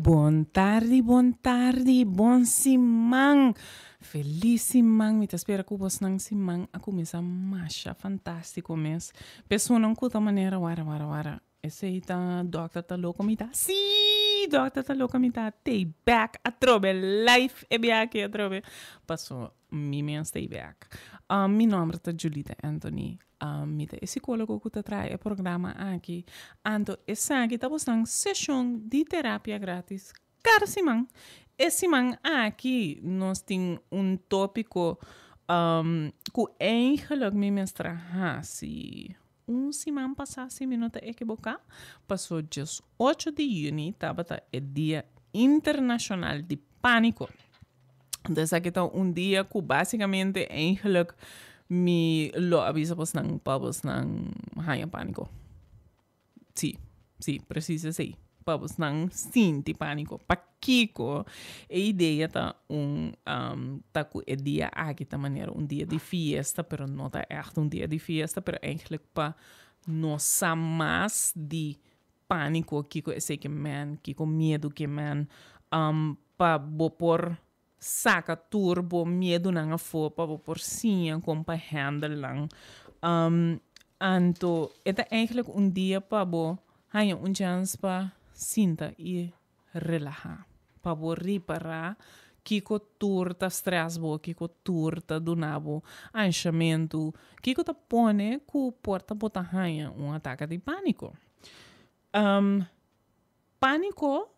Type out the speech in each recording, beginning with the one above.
Bon tardi, bon tardi, bon siman. Felis siman. Mi ta spera ku bosnan siman a kuminsá masha fantástiko mes. Personan ku ta manera wara wara wara. Esei ta dòkter ta loko mi ta. Sí, dòkter ta loko mi ta. Tei bèk atrobe live e biaha atrobe. Paso mi mes tei bèk. Mi nòmber ta Julita Anthony. Mi ta e sikólogo ku ta traha e programa aki. Anto esaki ta bosnan seshon di terapia gratis kada siman. E siman aki nos tin un tópiko ku eigenlijk mi mester a hasi un siman pasá si mi no ta ekiboká, paso djes ocho di yüni tabata e dia internashonal di pániko. Anto esaki ta un dia ku básikamente eigenlijk mi lo a bisa bosnan pa bosnan haña pániko. Sí, sí, presis esei. Pa bosnan sinti pániko. Pakiko e idea ta un ta ku e dia aki ta manera un dia di fiesta, pero no ta ègt un dia di fiesta, pero eigenlijk pa nos sa mas di pániko, kiko esei ke men, kiko miedu ke men, pa bo por saka tur bo miedunan afó, pa bo por siña kon pa handle nan. Anto e ta eigenlijk un dia pa bo haña un chèns pa sinta i relahá, pa bo ripará kiko tur ta strès bo, kiko tur ta duna bo anshamentu, kiko ta pone ku por ta bo ta haña un ataka di pániko. Pániko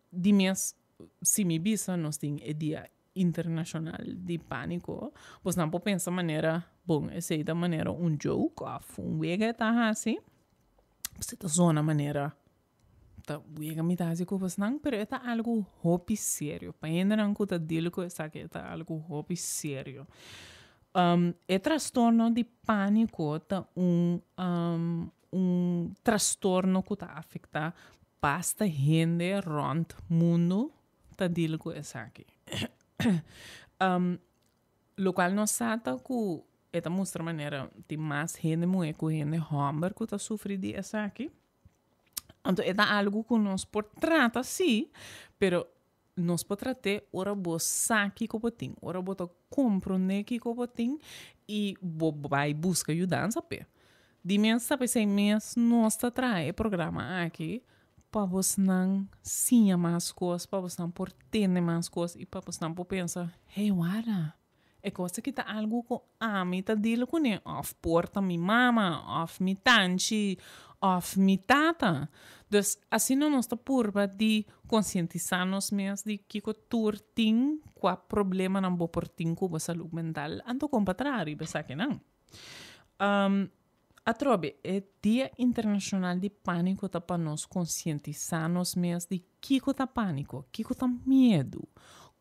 di mes, si mi bisa nos tin e dia internashonal di pániko, bosnan por pensa manera, bon, esei ta manera un joke òf un wega e ta hasi, esei ta zona manera Ta wega mi ta hasi ku bosnan, pero e ta algu hopi serio. Pa hendenan ku ta deal ku esaki e ta algu hopi serio. E trastorno di pániko ta un un trastorno ku ta afektá basta hende rònt mundu ta deal ku esaki. Lokual nos sa ta ku e ta mustra manera tin mas hende muhé ku hende hòmber ku ta sufri di esaki. Anto e ta algu ku nos por trata sí, pero nos por trat'é ora bo sa kiko bo tin, ora bo ta komprondé kiko bo tin i bo bai buska yudansa p'e. Di mes ta p'esei mes nos ta traha e programa aki pa bosnan siña mas kos, pa bosnan por tende mas kos i pa bosnan por pensa, hey wara, E kos aki ta algu ku ami ta deal kuné, òf por ta mi mama, òf mi tanchi, òf mi tata. Dus asina nos ta purba di konsientisá nos mes di kiko tur tin, kua problemanan bo por tin ku bo salú mental, anto kon pa traha riba esakinan. Atrobe, e Dia Internashonal di Pániko ta pa nos konsientisá nos mes di kiko ta pániko, kiko ta miedu,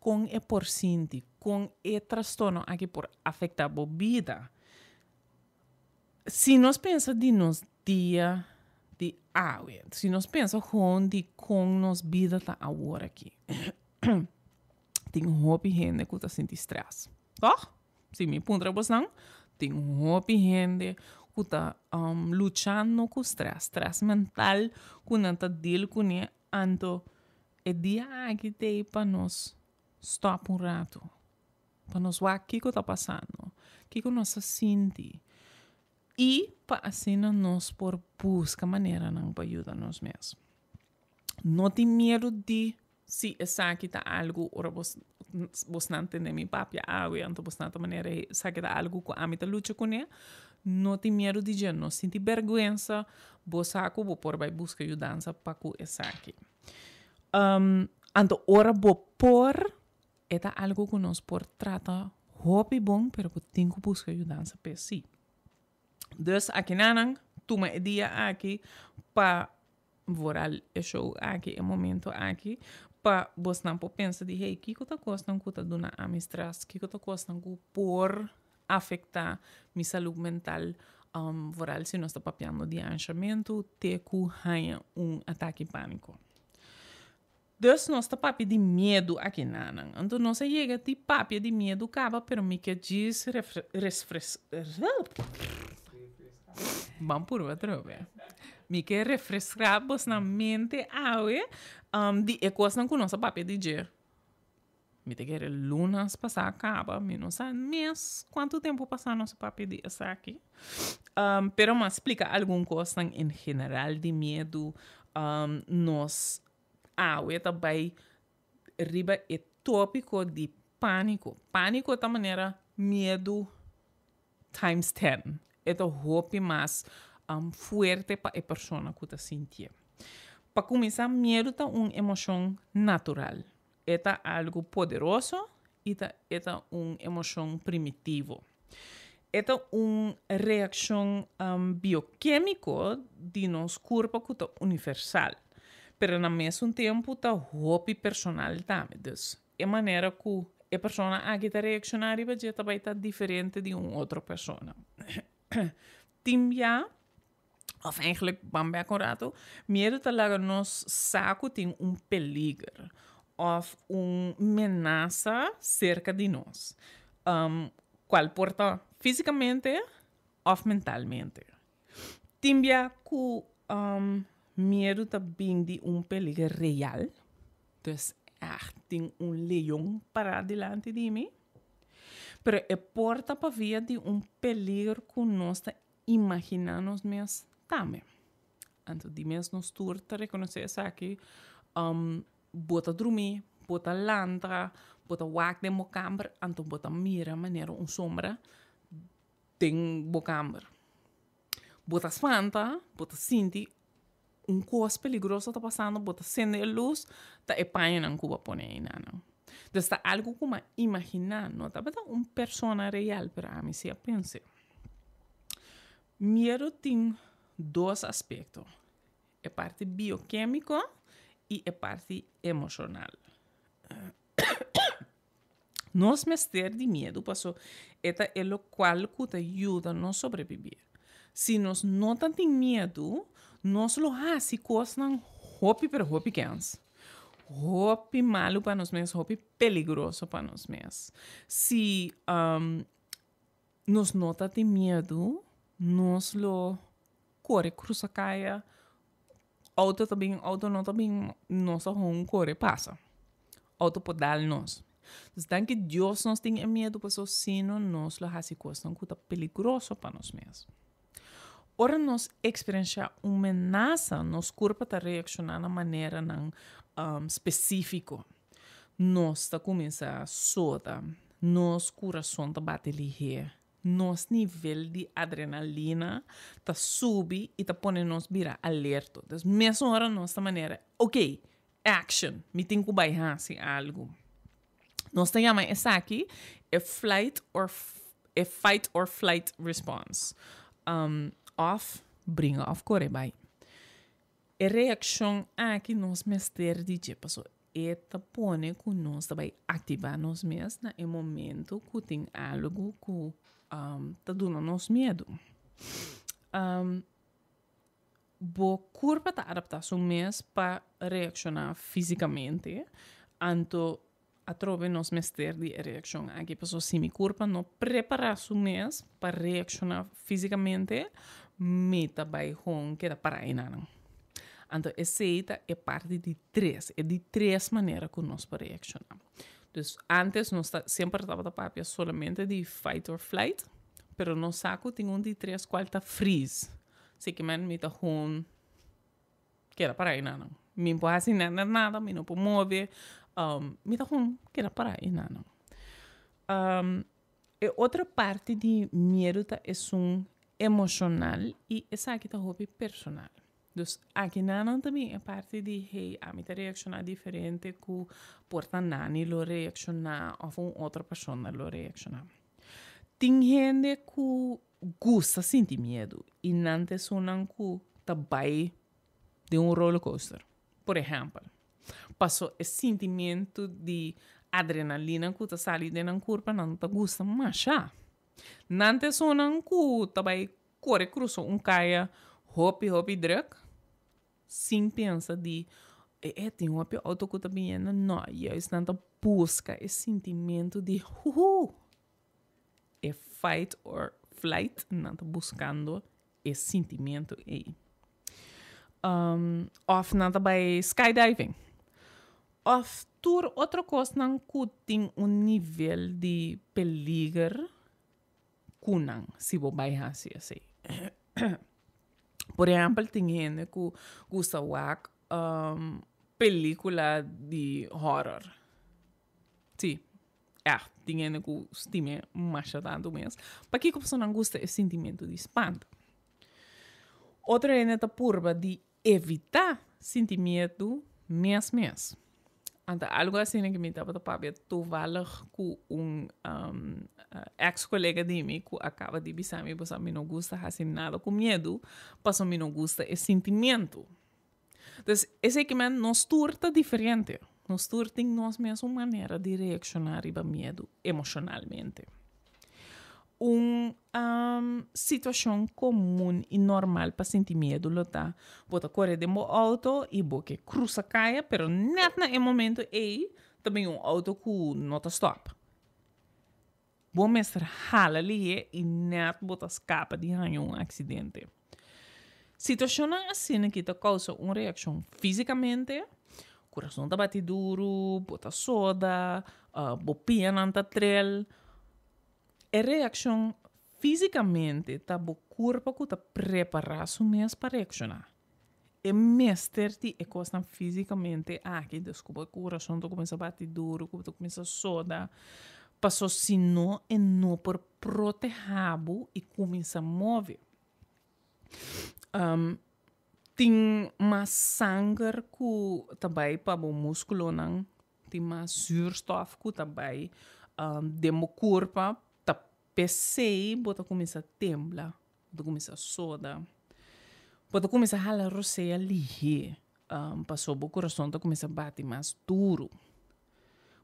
kon e por sinti, kon e trastorno aki por afektá bo bida. Si nos pensa di nos dia di awe, si nos pensa gewoon di kon nos bida ta awor aki, tin hopi hende ku ta sinti strès, tòg? Si mi puntra bosnan, tin hopi hende ku ta luchando ku strès, strès mental ku nan ta deal kuné. Anto e dia aki t'ei pa nos stòp un ratu, pa nos wak kiko ta pasando, kiko nos ta sinti i pa asina nos por buska maneranan pa yuda nos mes. No tin miedu di Si esaki ta algu ora bos bosnan tende mi papia awe, anto bosnan ta manera hey esaki ta algu ku ami ta lucha kuné, no tin miedu di dje, no sinti bèrgwensa, bo sa ku bo por bai buska yudansa pa ku esaki. Anto ora bo por, e ta algu ku nos por trata hopi bon, pero bo tin ku buska yudansa p'e sí. Dus akinanan tuma e dia aki pa Vooral e show aki, e momento aki, pa bosnan por pensa di, hey, kiko ta kosnan ku ta duna ami stress? Kiko ta kosnan ku por afektá mi salud mental? Vooral si nos ta papiando di anshamentu te ku haña un atake pániko. Dus nos ta papia di miedu aki nanan. Anto nos a yega di papia di miedu kaba, pero mi ke djis refres. Ban purba atrobe. Mi ke refreská bosnan mente awe. Di e kosnan ku nos a papia di dje. Mi ta kere lunas pasá kaba, mi no sa mes kuantu tempu pasá nos a papia di esaki. Pero mi a splika algun kosnan en general di miedu. Nos awe ta bai riba e tópiko di pániko. Pániko ta manera miedu times ten. E ta hopi mas fuerte pa e persona ku ta sintié. Pa kuminsá, miedu ta un emoshon natural. E ta algu poderoso i ta e ta un emoshon primitivo. E ta un reakshon biokemiko di nos kurpa ku ta universal, pero na mesun tempu ta hopi personal tambe. Dus, e manera ku e persona aki ta reakshoná riba dje ta bai ta diferente di un otro persona. Tin bia, òf eigenlijk ban bèk un ratu, miedu ta laga nos sa ku tin un peliger òf un menasa serka di nos, kual por ta físikamente òf mentalmente. Tin bia ku miedu ta bin di un peliger real, dus ègt tin un leon pará dilanti di mi, pero e por ta pavia di un peliger ku nos ta imaginá nos mes tambe. Anto di mes nos tur ta rekonosé esaki, bo ta drumí, bo ta lanta, bo ta wak den bo kamber, anto bo ta mira manera un sombra den bo kamber. Bo ta spanta, bo ta sinti un kos peligroso ta pasando, bo ta sende e lus, ta e pañanan ku bo a pone einan. Dus ta algu ku mi a imaginá, no tabata un persona real, pero ami si a pens'é. Miedu tin dos aspekto, e parti biokemiko i e parti emoshonal. Nos mester di miedu paso e ta e lokual ku ta yuda nos sobrebibí. Si nos no ta tin miedu, nos lo hasi kosnan hopi pero hopi kens. Hopi malu pa nos mes, hopi peligroso pa nos mes. Si nos no ta tin miedu, nos lo kore krusa kaya, outo ta bin, outo no ta bin, nos ta hon kore pasa. Outo por dal nos. Dus danki Dios nos tin e miedu paso sino nos lo hasi kosnan ku ta peligroso pa nos mes. Ora nos eksperenshá un menasa, nos kurpa ta reakshoná na maneranan spesífiko. Nos ta kuminsá soda, nos kurason ta bati lihé, nos nivel di adrenalina ta subi i ta pone nos bira alerto. Dus mesun ora nos ta manera, ok, action, mi tin ku bai hasi algu. Nos ta yama esaki e flight or e fight or flight response. Òf bringa òf kore bai. E reakshon aki nos mester di dje paso e ta pone ku nos ta bai aktivá nos mes na e momento ku tin algu ku ta duna nos miedu. Bo kurpa ta adaptá su mes pa reakshoná físikamente, anto atrobe nos mester di e reakshon aki pasobra si mi kurpa no prepará su mes pa reakshoná físikamente, mi ta bai hon keda pará enanan. Anto esei ta e parti di tres, e di tres manera ku nos por reakshoná. Dus antes nos ta semper tabata papia solamente di fight or flight, pero nos sa ku tin un di tres kual ta freeze. Si ke men mi ta hon keda pará enanan. Mi no por hasi nada nada, mi no por move, mi ta hon keda pará enanan. E otro parti di miedu ta esun emoshonal i esaki ta hopi personal. Dus akinanan ta bin e parti di hey ami ta reakshoná diferente ku por ta Nani lo reakshoná òf un otro persona lo reakshoná. Tin hende ku gusta sinti miedu i nan ta esunnan ku ta bai den un rollercoaster, por ehèmpel. Paso e sintimentu di adrenalina ku ta sali den nan kurpa nan ta gusta masha. Nan ta esunnan ku ta bai kore krusa un kaya hopi hopi drùk sin pensa di e e tin hopi outo ku ta biniendo. No, juist nan ta buska e sintimentu di huhu. E fight or flight, nan ta buskando e sintimentu ei. Òf nan ta bai skydiving. Òf tur otro kosnan ku tin un nivel di peliger ku nan si bo bai hasi esei. Por ehèmpel tin hende ku gusta wak pelikula di horror. Sí, ègt tin hende ku stim'é masha tantu mes. Pakiko pasobra nan gusta e sintimentu di spantu. Otro hende ta purba di evitá sinti miedu mes mes. Anto algu asina ku mi tabata papia toevallig ku un ex kolega di mi ku a kaba di bisa mi pasobra mi no gusta hasi nada ku miedu pasobra mi no gusta e sintimentu. Dus esei ke men nos tur ta diferente. Nos tur tin nos mesun manera di reakshoná riba miedu emoshonalmente. Un situashon komun i normal pa sinti miedu lo ta, bo ta kore den bo outo i bo ke krusa kaya, pero nèt na e momento ei ta bin un outo ku no ta stòp. Bo mester hala lihé i nèt bo ta skapa di haña un aksidente. Situashonnan asina ki ta kousa un reakshon físikamente, kurason ta bati duru, bo ta soda, bo pianan ta trel. E reakshon físikamente ta bo kurpa ku ta prepará su mes pa reakshoná. E mester di e kosnan físikamente aki, dus ku bo kurason ta kuminsá bati duru, ku bo ta kuminsá soda, paso si no e no por protehá bo i kuminsá move. Tin mas sanger ku ta bai pa bo múskulonan, tin mas zuurstof ku ta bai den bo kurpa, ta p'esei bo ta kuminsá tembla, bo ta kuminsá soda, bo ta kuminsá hala rosea lihé, pasobra bo kurason ta kuminsá bati mas duru.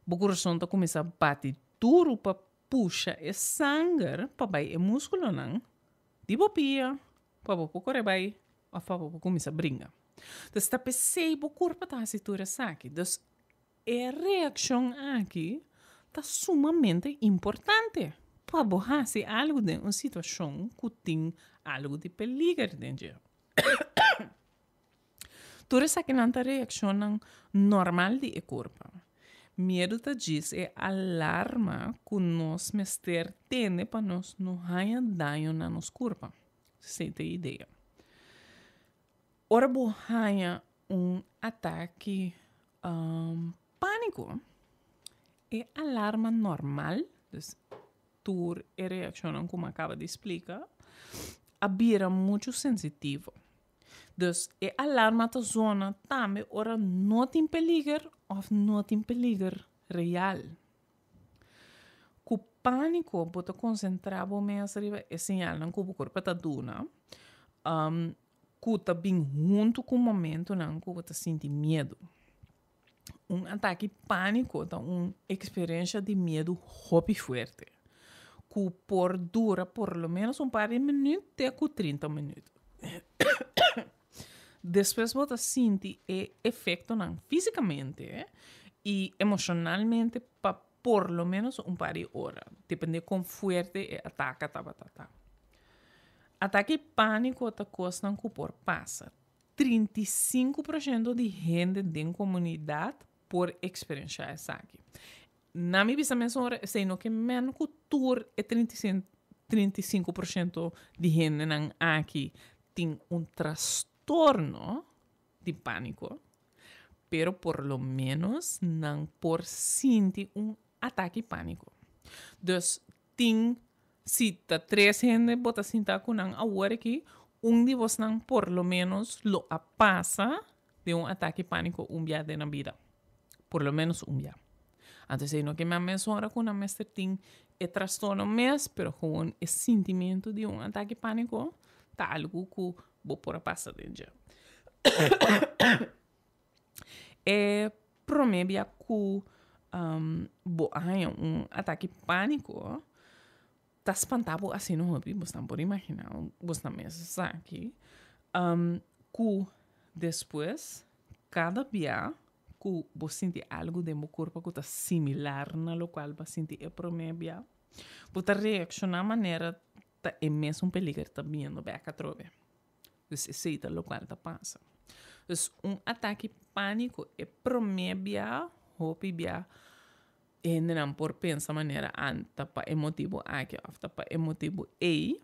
Bo kurason ta kuminsá bati duru pa pusha e sanger pa bai e múskulonan di bo pia pa bo por kore bai òf pa bo por kuminsá bringa. Dus ta p'esei bo kurpa ta hasi tur esaki. Dus e reakshon aki ta sumamente importante pa bo hasi algu den un situashon ku tin algu di peliger den dje. Tur esakinan ta reakshonnan normal di e kurpa. Miedu ta djis e alarma ku nos mester tene pa nos no haña daño na nos kurpa. Esei ta e idea. Ora bo haña un atake pániko, e alarma normal, dus tur e reakshonnan ku mi a kaba di splika, a bira muchu sensitivo. Dus e alarma ta zona tambe ora no tin peliger of no tin peliger real. Ku pániko bo ta konsentrá bo mes riba e señalnan ku bo kurpa ta duna, ku ta bin huntu ku momentunan ku bo ta sinti miedu. Un atake pániko ta un eksperensha di miedu hopi fuerte, ku por dura por lo menos un par di minüt te ku 30 minüt. Despues bo ta sinti e efektonan físikamente i emoshonalmente pa por lo menos un par di ora, depende kon fuerte e ataka tabata ta. Atake pániko ta kosnan ku por pasa. 35% di hende den komunidat por eksperenshá esaki. Na mi bisa mes ora, esei no ke men ku tur e 35% di hendenan aki tin un trastorno di pániko, pero por lo ménos nan por sinti un atake pániko. Dus Tin, si ta tres hende bo ta sinta ku nan awor aki, un di bosnan por lo ménos lo a pasa den un atake pániko un bia den nan bida. Por lo ménos un bia. Anto esei no ke men mes ora ku nan mester tin e trastorno mes, pero gewoon e sintimentu di un atake pániko ta algu ku bo por a pasa den dje. E promé bia ku bo a haña un atake pániko ta spantá bo asina hopi, bo esnan por imaginá, bo esnan mes sa aki, ku despues kada bia ku bo sinti algu den bo kurpa ku ta similar na lokual bo a sinti e promé bia, bo ta reakshoná manera ta e mesun peliger ta biniendo bèk atrobe. Dus esei ta lokual ta pasa. Dus un atake pániko e promé bia, hopi bia, e hendenan por pensa manera an ta pa e motibu aki òf ta pa e motibu ei.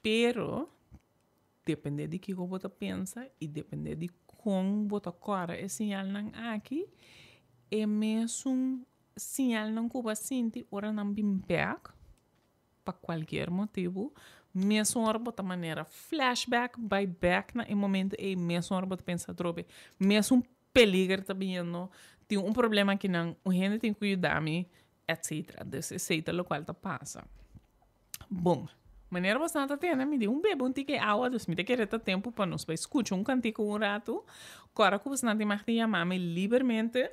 Pero dependé di kiko bo ta pensa i dependé di kon bo ta kòrda e siñalnan aki, e mesun siñalnan ku bo a sinti ora nan bin bèk pa kualkier motibu, mesun ora bo ta manera flashback bai bèk na e momento ei, mesun ora bo ta pensa atrobe, mesun peliger ta biniendo, tin un problema akinan, un hende tin ku yuda mi, etcetera. Dus esei ta lokual ta pasa. Bon, manera bo sa ta tene, mi di un bebe un tiki awa, dus mi ta kere ta tempu pa nos bai skucha un kantika un ratu. Kòrda ku bosnan tin mag di yama mi libermente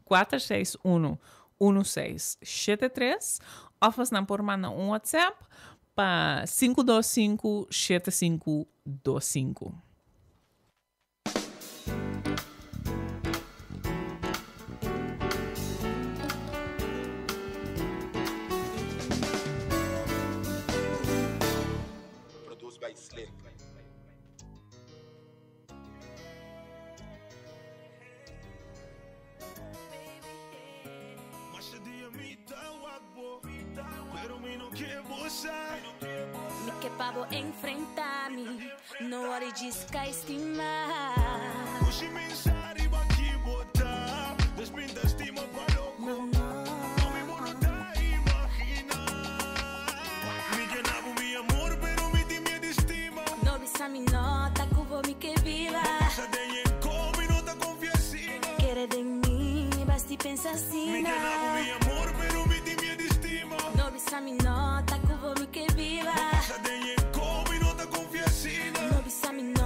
461 1673 òf bosnan por manda un WhatsApp pa 525 7525. Produced by Slick. Mi ke pa bo enfrenta mi, no worry djis ka estima. No, no. No bisa mi no ta ku bo mi ke biba. Kere den mi, basti pensa asina. No bisa mi no ta ku bo mi ke biba. No bisa mi no.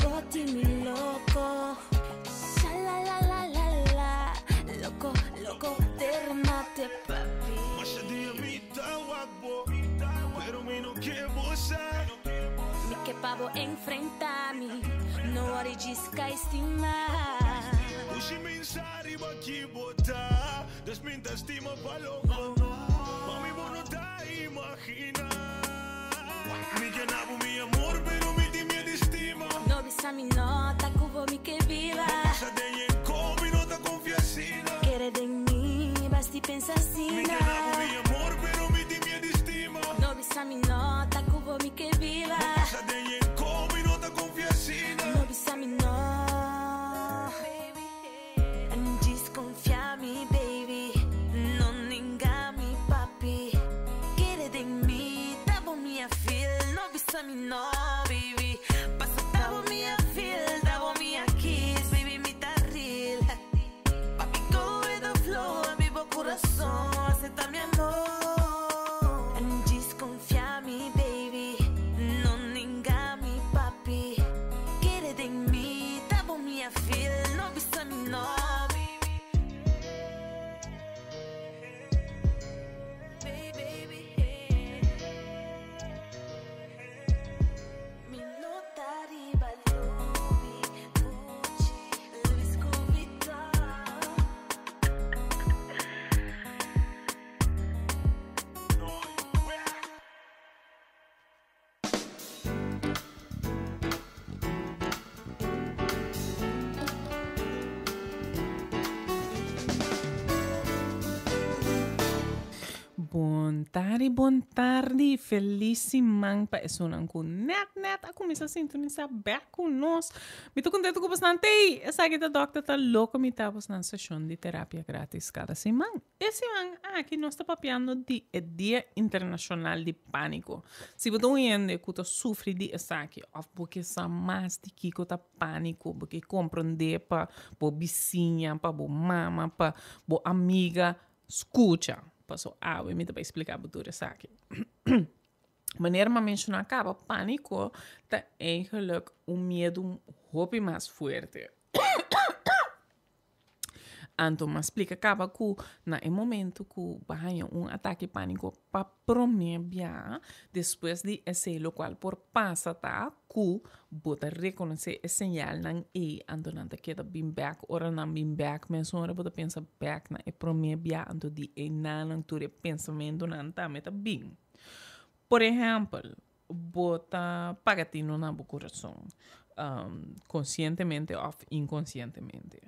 Bo tin mi loco, sha la la la la la, loco, loco te remate papi. Mi ke pa bo enfrenta mi, no worry djis ka estima. No bisa mi no ta ku bo mi ke biba. Kere den mi, basti pensa asina. No bisa mi no ta ku bo mi ke biba. No bisa mi no. Djis konfia mi baby, no ninga mi papi. Kere den mi, ta bo mi a feel. No bisa mi no, baby. Paso ta bo mi a feel, ta bo mi a kiss, baby mi ta real. Papi go with the flow, abi bo kurason, asepta mi amor. Djis konfia mi baby, no ninga mi papi. Kere den mi, ta bo mi a feel, no bisa mi no, baby. Baby, hey. Mi no ta riba Louis, Gucci, Louis Vuitton. Bon tardi, bon tardi. Feliz siman pa esunnan ku net net a kuminsá sintonisá bèk ku nos. Mi ta kontentu ku bosnan t'ei. Esaki ta Dòkter Ta Loko Mi ta bosnan seshon di terapia gratis kada siman. E siman aki nos ta papiando di e Dia Internashonal di Pániko. Si bo ta un hende ku ta sufri di esaki òf bo ke sa mas di kiko ta pániko, bo ke komprondé pa bo bisiña, pa bo mama, pa bo amiga, skucha. Paso awe mi ta bai splika bo tur esaki. Manera mi a menshoná kaba, pániko ta eigenlijk un miedu hopi mas fuerte. Anto m'a splika kaba ku na e momento ku bo haña un atake pániko pa promé bia, despues di esei lokual por pasa ta ku bo ta rekonosé e señalnan ei, anto nan ta keda bin bèk. Ora nan bin bèk, mesun ora bo ta pensa bèk na e promé bia, anto di einan tur e pensamentunan tambe ta bin. Por ehèmpel, bo ta paga tino na bo kurason, konsientemente òf inkonsientemente.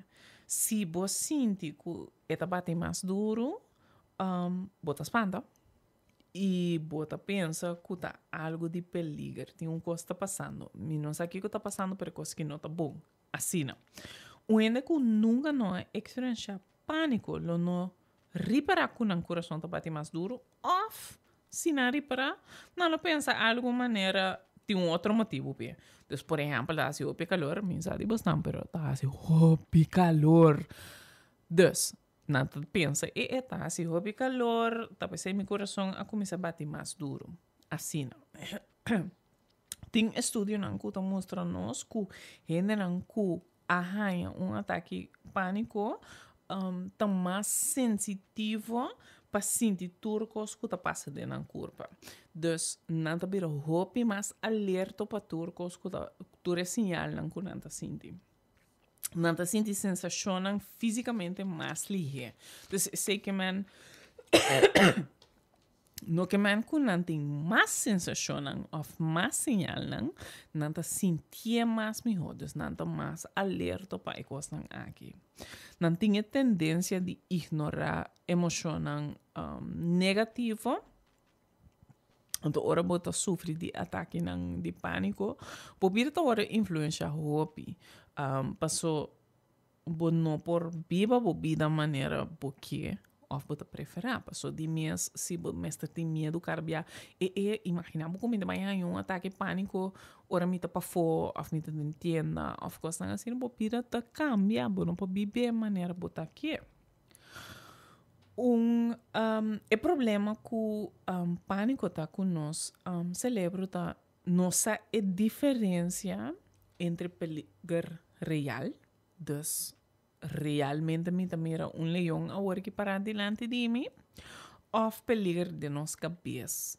Si bo sinti ku e ta bati mas duru, bo ta spanta i bo ta pensa ku ta algu di peliger, tin un kos ta pasando. Mi no sa kiko ta pasando, pero e kos ki no ta bon. Asina. Un hende ku nunka no a eksperenshá pániko lo no ripará ku nan kurason ta bati mas duru òf si nan ripará, nan lo pensa algu manera tin un otro motibu p'e. Dus por ehèmpel ta hasi hopi kalor, mi sa di bosnan pero ta hasi hopi kalor. Dus nan ta pensa e e ta hasi hopi kalor, ta p'esei mi kurason a kuminsá bati mas duru. Asina. Tin estudionan ku ta mustra nos ku hendenan ku a haña un atake pániko ta mas sensitivo pa sinti tur kos ku ta pasa den nan kurpa. Dus nan ta bira hopi mas alerto pa tur kos ku ta, tur e siñalnan ku nan ta sinti. Nan ta sinti sensashonnan físikamente mas lihé. Dus esei ke men No ke men ku nan tin mas sensashonnan òf mas señalnan, nan ta sintié mas mihó, dus nan ta mas alerto pa e kosnan aki. Nan tin e tendensia di ignorá emoshonnan negativo. Anto ora bo ta sufri di atakenan di pániko, bo bida ta wòrdu influenshá hopi. Paso Bo no por biba bo bida manera bo ke òf bo ta preferá. Paso di mes si bo mester tin miedu kada bia e e imaginá bo ku mi ta bai haña un atake pániko ora mi ta pafó òf mi ta den tienda òf kosnan asina bo bida ta kambia bo no por bib'é manera bo ta ke. Un e problema ku pániko ta ku nos selebro ta No sa e diferencia entre peliger real, dus realmente mi ta mira un leon awor ki para dilanti di mi, of peliger den nos cabes.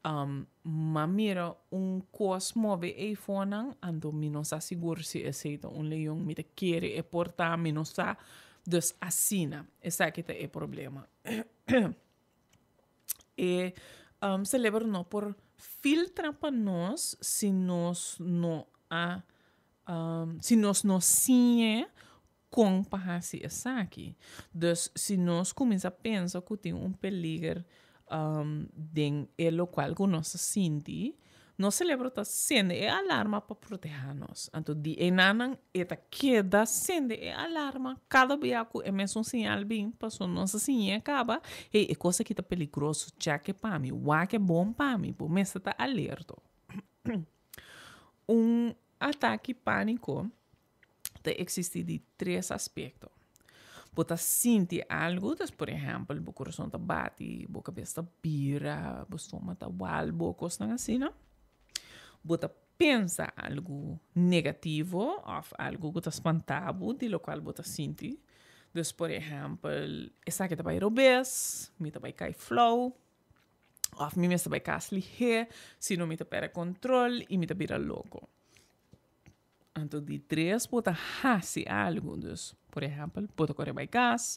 M'a mira un cos move eyfonan, anto mi no sa sigur si esey ta un leon, mi ta kere e por ta, mi no sa. Dus asina, esaki ta e problema. E celebro no por filtra pa nos si nos no a si nos no siñ'e kon pa hasi esaki. Dus si nos kuminsá pensa ku tin un peliger den e lokual ku nos ta sinti, Nos celebro ta sende e alarma pa proteha nos. Anto di enanan e ta keda sende e alarma kada bia ku e mesun señal bin, paso nos a siñ'e kaba, hey, e kos aki ta peligroso, chèk e pa mi, wak e bon pa mi, bo mester ta alerto. Un atake pániko ta eksistí di tres aspekto. Bo ta sinti algu, dus por ehèmpel bo kurason ta bati, bo kabes ta bira, bo stoma ta wal, bo kosnan asina. Bo ta pensa algu negativo òf algu ku ta spanta bo di lokual bo ta sinti. Dus por ehèmpel, esaki ta bai robes, mi ta bai kai flou, òf mi mester bai kas lihé, si no mi ta pèrdè kontrol i mi ta bira loko. Anto di tres bo ta hasi algu. Dus, por ehèmpel, bo ta kore bai kas,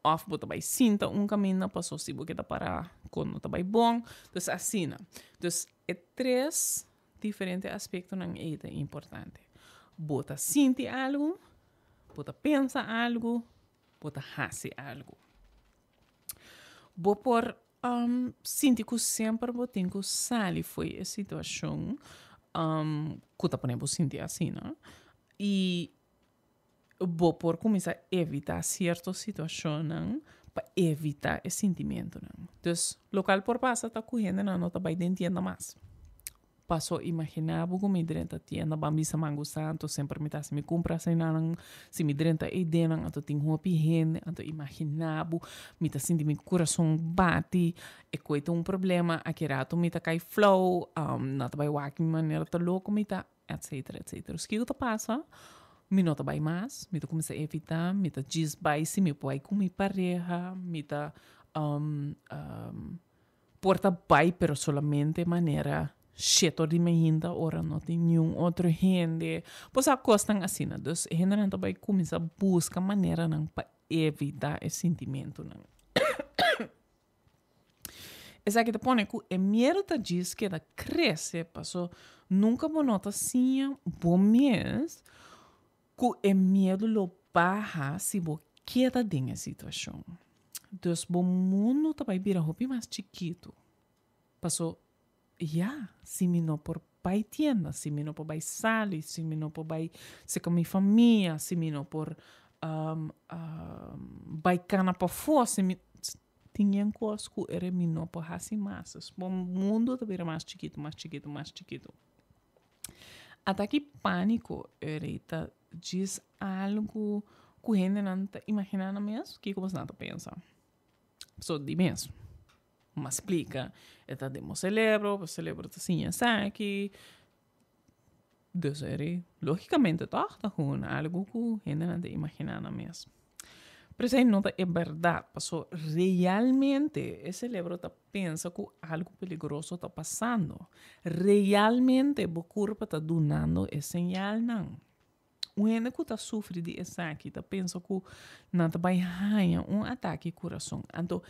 òf bo ta bai sinta un kaminda paso si bo keda pará kon no ta bai bon. Dus asina. Dus e tres diferente aspektonan ei ta importante. Bo ta sinti algu, bo ta pensa algu, bo ta hasi algu. Bo por sinti ku semper bo tin ku sali fo'i e situashon ku ta pone bo sinti asina i bo por kuminsá evitá sierto situashonnan pa evitá e sintimentunan. Dus lokal por pasa ta ku hendenan no ta bai den tienda mas. Paso imaginá bo ku mi drenta tienda ban bisa mangu santu semper mi ta hasi mi kumpra asinanan si mi drenta eidennan anto tin hopi hende anto imaginá bo mi ta sinti mi kurason bati e koe ta un problema aki rato mi ta kai flou nan ta bai wak mi manera ta loko mi ta etcetera etcetera. Kiko ta pasa? Mi no ta bai mas, mi ta kuminsá evitá, mi ta djis bai si mi por bai ku mi pareha, mi ta por ta bai pero solamente manera sheto di mainta ora no tin niun otro hende. Bo sa kosnan asina. Dus e hendenan ta bai kuminsá buska maneranan pa evitá e sintimentunan. Esaki ta pone ku e miedu ta djis keda krese paso nunka bo no ta siña bo mes ku e miedu lo baha si bo keda den e situashon. Dus bo mundu ta bai bira hopi mas chikitu. Paso ya, si mi no por bai tienda, si mi no por bai sali, si mi no por bai seka mi famia, si mi no por bai kana pafó, si mi tin yen kos ku ere mi no por hasi mas. Dus bo mundu ta bira mas chikitu, mas chikitu, mas chikitu. Ataki pániko ere ta djis algu ku hendenan ta imaginá nan mes, kiko boso nan ta pensa? So di mes. M'a splika, e ta den bo celebro, bo celebro ta siña esaki. Dus eri, logicamente toch, ta gewoon algu ku hendenan ta imaginá nan mes. Pero esei no ta e bèrdat, paso realmente e celebro ta pensa ku algu peligroso ta pasando. Realmente bo kurpa ta dunando e señalnan. Un hende ku ta sufri di esaki ta pensa ku nan ta bai haña un atake kurason. Anto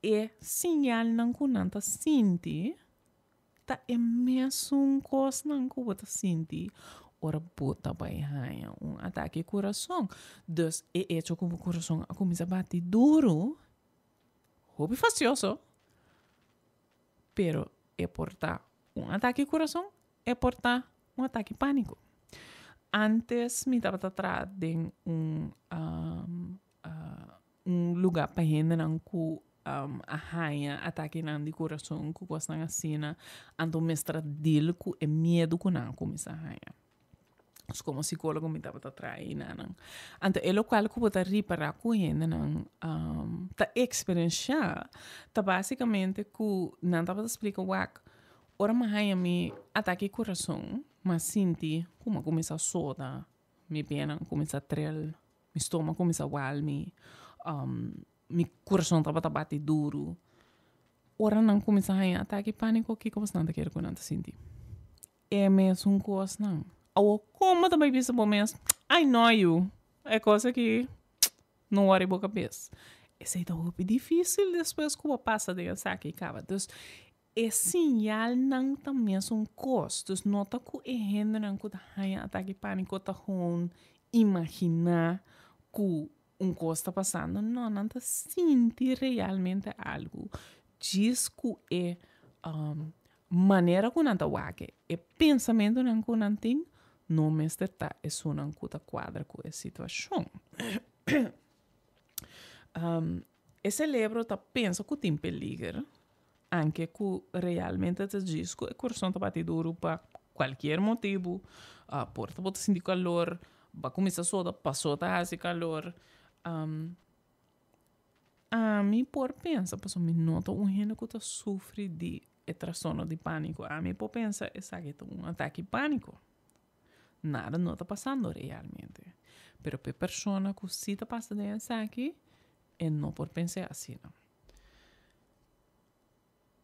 e siñalnan ku nan ta sinti ta e mesun kosnan ku bo ta sinti ora bo ta bai haña un atake kurason. Dus e echo ku bo kurason a kuminsá bati duru, hopi fastioso, pero e por ta un atake kurason, e por ta un atake pániko. Antes mi tabata traha den un un lugá pa hendenan ku a haña atakenan di kurason ku kosnan asina, anto mester a deal ku e miedu ku nan a kuminsá haña. Dus komo sikólogo mi tabata traha einanan. Anto e lokual ku bo ta ripará ku hendenan ta eksperenshá ta básikamente ku nan tabata splika wak, ora mi a haña mi atake kurason, mi a sinti ku mi a kuminsá soda, mi pianan a kuminsá trel. Mi stoma kuminsá wal mi, mi kurason tabata bati duru. Ora nan kuminsá haña atake pániko, kiko bosnan ta kere ku nan ta sinti? E mesun kosnan. Awor, komo ta bai bisa bo mes, I know you, e kos aki no wòri bo kabes. Esei ta hopi difísil despues ku bo pasa den esaki kaba. Dus, e siñalnan ta mesun kos. Dus no ta ku e hendenan ku ta haña atake pániko ta gewoon imaginá ku un kos ta pasando. No, nan ta sinti realmente algu. Djis ku e manera ku nan ta wak e, e pensamentunan ku nan tin, no mester ta esunnan ku ta kuadra ku e situashon. E celebro ta pensa cu tin peliger, anke cu realmente ta djis cu e corazon ta bati duru pa cualkier motibu, por ta bo ta sinti calor, bo a cuminsa soda paso ta haci calor. Ami por pensa, pasobra mi no ta un hende cu ta sufri di e trastorno di panico, ami por pensa esaki ta un atake panico. Nada no ta pasando realmente. Pero p'e persona ku sí ta pasa den esaki, e no por pens'é asina.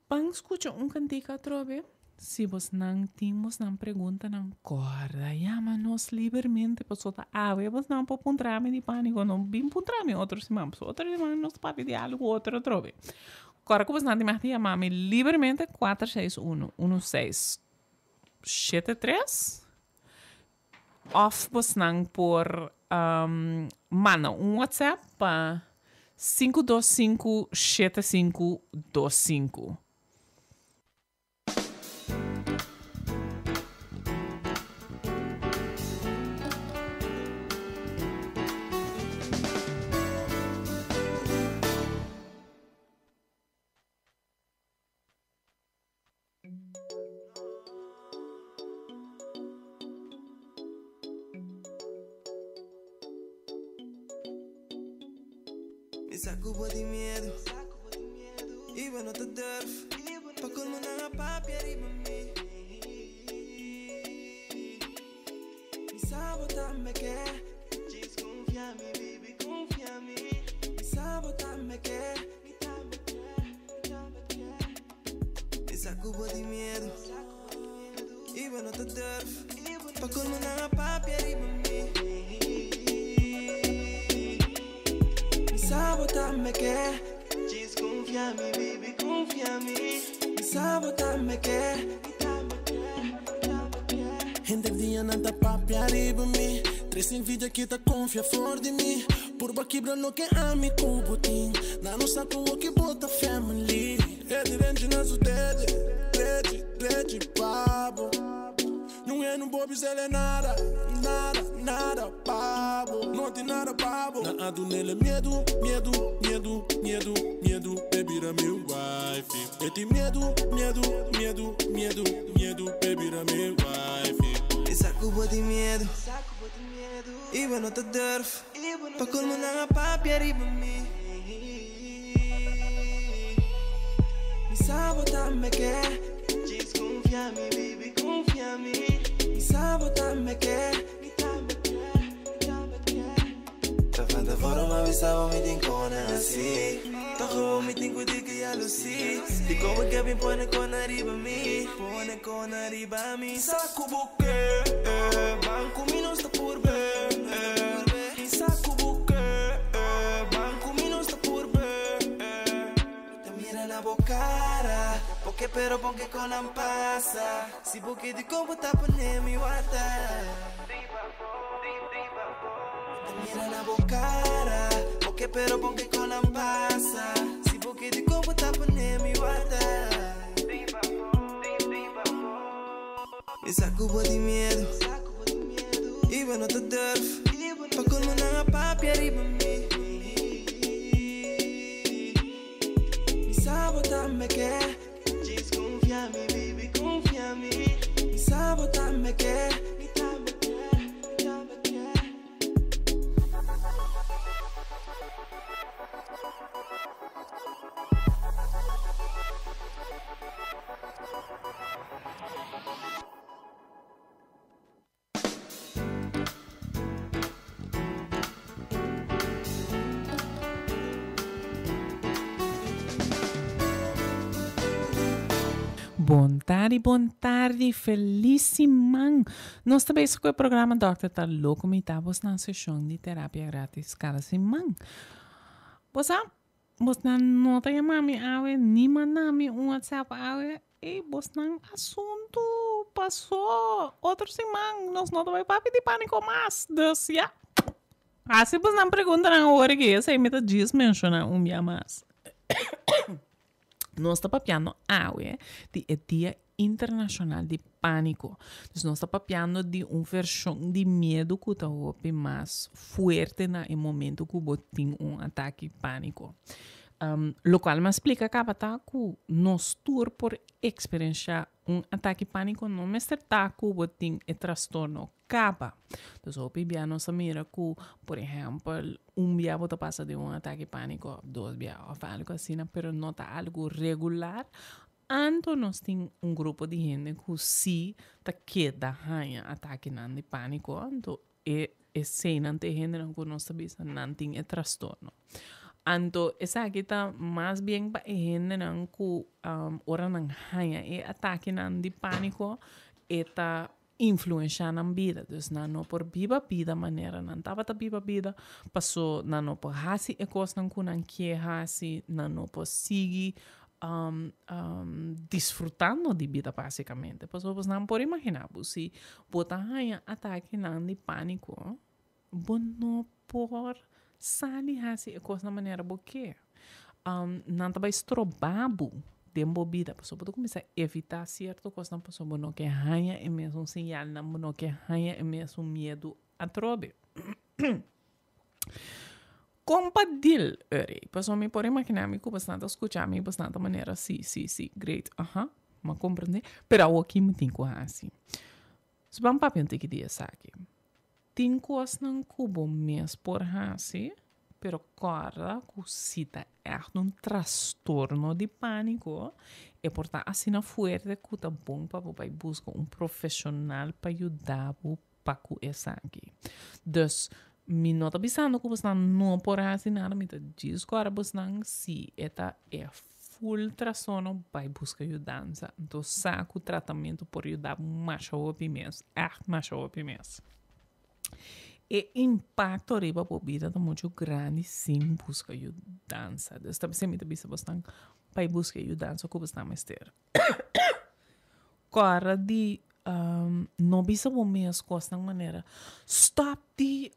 Ban skucha un kantika atrobe. Si bosnan tin bosnan preguntanan, kòrda yama nos libermente pasobra ta awe bosnan por puntra mi di pániko. No bin puntra mi otro siman, pasobra otro siman nos ta papia di algu otro atrobe. Kòrda ku bosnan tin mag di yama mi libermente kuater seis unu, unu seis. 73 of bosnan por manda un WhatsApp pa 525 7525. Mi sa ku bo tin miedu i bo no ta durf pa kolmo nan a papia riba mi. sa bo tambe ke Djis konfia mi, baby, konfia mi Mi sa bo tambe ke Mi tambe ke, mi tambe ke Mi sa ku bo tin miedu I bo no ta durf Pa colmo nan a papia riba mi Mi sa bo tambe ke Djis konfia mi, baby, konfia mi Mi sa bo tambe ke Mi tambe ke, mi tambe ke. Henter dia nan ta papia riba mi Tres envidia ki ta konfia for di mi Purba kibra loke ami ku bo tin Nan no sa ku oki bo ta family E di renchi na su dede Drechi, drechi pa bo Nun e no por bis'el nada, nada, nada pa bo No tin nada pa bo Nan a dun'el miedu, miedu, miedu, miedu, miedu P'e bira mi wifey E tin miedu, miedu, miedu, miedu, miedu P'e bira mi wifey. Mi sa ku bo tin miedu I bo no ta durf Pa colmo nan a papia riba mi Mi sa bo tambe ke Djis confia mi baby confia mi Mi sa bo tambe ke Mi tambe ke Mi tambe ke Ta van tevoren ma mi sa bo mi tin kona hasi Toch gewoon mi tin ku di ku jaloezie Di kobo ke bin pone kona riba mi Pone kona riba mi Sa ku bo ke Ban ku mi nos ta purbe Sa ku bo ke Ban ku mi nos ta purbe Mi ta mira na bo kara Poke pero ponke kon nan pasa Si bo ke di kon bo ta pone mi warda Mi ta mira na bo kara Poke pero ponke kon nan pasa Si bo ke di kon bo ta pone mi warda Mi sa ku bo tin miedu I bo no ta durf Pa colmo nan a papia riba mi Mi sa bo tambe ke Djis confia mi baby confia mi Mi sa bo tambe ke Mi tambe ke Mi tambe ke. Bon tardi, bon tardi, feliz siman. Nos ta bezig cu e programa Dokter ta Loco Mi ta bos nan seshon di terapia gratis cada siman. Bo sa, Bosnan no ta yama mi awe ni manda mi un WhatsApp awe. Ey, bosnan asuntu pasó. Otro siman nos no ta bai papia di pániko mas. Dus ya. Hasi bosnan preguntanan awor aki, esei mi ta djis menshoná un bia mas. Nos ta papiando awe di e dia internashonal di pániko. Dus nos ta papiando di un vershon di miedu ku ta hopi mas fuerte na e momento ku bo tin un atake pániko. Lokual mi a splika kaba ta ku nos tur por eksperenshá un atake pániko, no mester ta ku bo tin e trastorno kaba. Dus hopi bia nos ta mira ku, por ehèmpel, un bia bo ta pasa den un atake pániko, dos bia òf algu asina, pero no ta algu regular. Anto nos tin un grupo di hende ku sí ta keda haña atakenan di pániko, anto e eseinan ta e hendenan ku nos ta bisa nan tin e trastorno. Anto esaki ta mas bien pa e hendenan ku ora nan haña e atakenan di pániko e ta influenshá nan bida. Dus nan no por biba bida manera nan tabata biba bida, paso nan no por hasi e kosnan ku nan ke hasi, nan no por sigui disfrutando di bida basikamente. Pasobra bos nan por imaginá bo si bo ta haña atakenan di pániko, bo no por sali hasi e kosnan manera bo ke. Nan ta bai stroba bo den bo bida pasobra bo ta kuminsá evitá sierto kosnan pasobra bo no ke haña e mesun señalnan, bo no ke haña e mesun miedu atrobe. Kon pa deal eri? Pasobra mi por imaginá mi ku bosnan ta skucha mi, bosnan ta manera si, si, si, great, aha, mi a komprendé, pero awoki mi tin ku hasi. So ban papia un tiki di esaki. Tin kosnan ku bo mes por hasi, pero kòrda ku si ta ègt un trastorno di pániko, e por ta asina fuerte ku ta bon pa bo bai buska un profeshonal pa yuda bo. pa ku esaki. Dus mi no ta bisando ku bosnan no por hasi nada, mi ta djis kòrda bosnan si e ta e full trastorno bai buska yudansa. Anto sa ku tratamentu por yuda bo masha hopi mes, ègt masha hopi mes. E impakto riba bo bida ta muchu grandi sin buska yudansa. Dus ta bisei mi ta bisa bosnan bai buska e yudansa ku bosnan mester. Kòrda di no bisa bo mes kosnan manera stòp di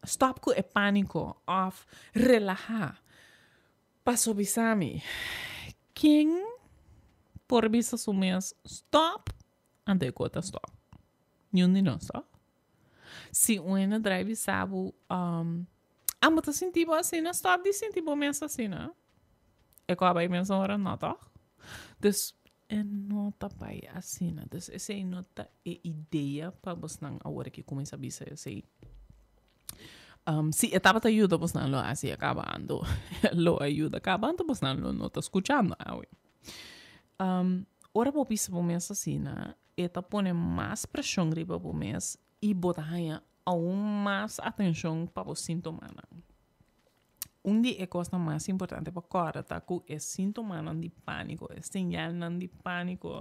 stòp ku e pániko òf relahá. Paso bisa mi, ken por bisa su mes stòp anto e kos ta stòp? Niun di nos, tòg? Si un hende drai bisa bo, amo ta sinti bo asina, stòp di sinti bo mes asina. E kos a bai mes ora? No, tòg? Dus e no ta bai asina. Dus esei no ta e idea pa bosnan awor aki kuminsá bisa esei. Si e tabata yuda bosnan lo hasi e kaba anto lo a yuda kaba anto bosnan lo no ta skuchando awe. Ora bo bisa bo mes asina e ta pone mas preshon riba bo mes i bo ta haña aun mas atenshon pa bo síntomanan. Un di e kosnan mas importante pa kòrda ta ku e síntomanan di pániko, e señalnan di pániko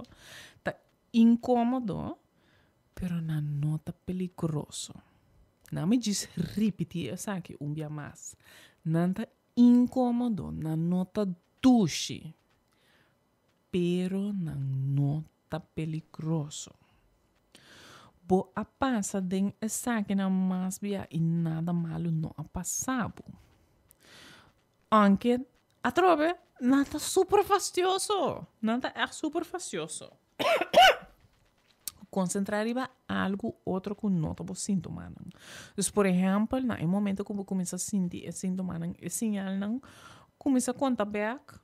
ta inkómodo, pero nan no ta peligroso. Nan mi djis ripití esaki un bia mas. Nan ta inkómodo, nan no ta dushi, pero nan no ta peligroso. Bo a pasa den esakinan mas bia i nada malu no a pasa bo. Aunke atrobe nan ta super fastioso, nan ta ègt super fastioso. Konsentrá riba algu otro ku no ta bo síntomanan. Dus por ehèmpel, na e momento ku bo kuminsá sinti e síntomanan, e siñalnan, kuminsá konta bèk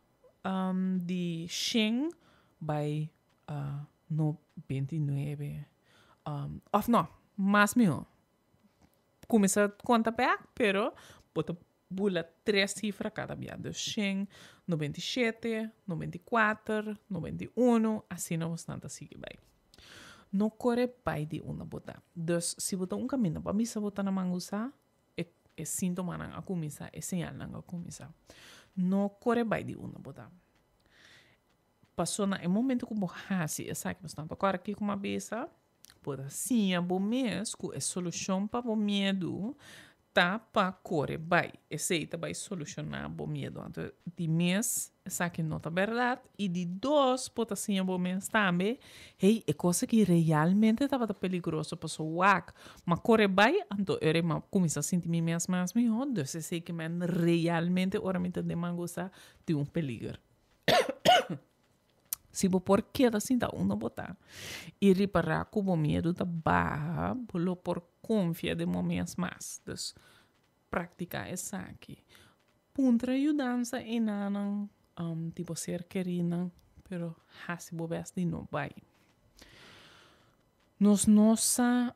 di shen bai 99 òf no, mas mihó, kuminsá konta bèk pero bo ta bula tres sifra kada bia, dus shen, 97, 94, 91, asina bosnan ta sigui bai. No kore bai di unda bo ta. Dus si bo ta un kaminda bo a misa bo ta na mangusa, e e síntomanan a kuminsá, e señalnan a kuminsá. No kore bai di unda bo ta. Paso na e momento ku bo hasi esaki, bo sta ta kòrda kiko mi a bisa? Bo ta siña bo mes ku e solushon pa bo miedu ta pa kore bai. Esei ta bai solushoná bo miedu. Anto di mes esaki no ta bèrdat. I di dos, bo ta siña bo mes tambe, hey, e kos aki realmente tabata peligroso paso wak m'a kore bai, anto ora m'a kuminsá sinti mi mes mas mihó, dus esei ke men realmente ora mi ta den mangusa tin un peliger. Si bo por keda sinta unda bo ta i ripará ku bo miedu ta baha, bo lo por konfia den bo mes mas. Dus, praktiká esaki. Puntra yudansa enanan di bo ser kerínan, pero hasi bo bes di no bai. Nos no sa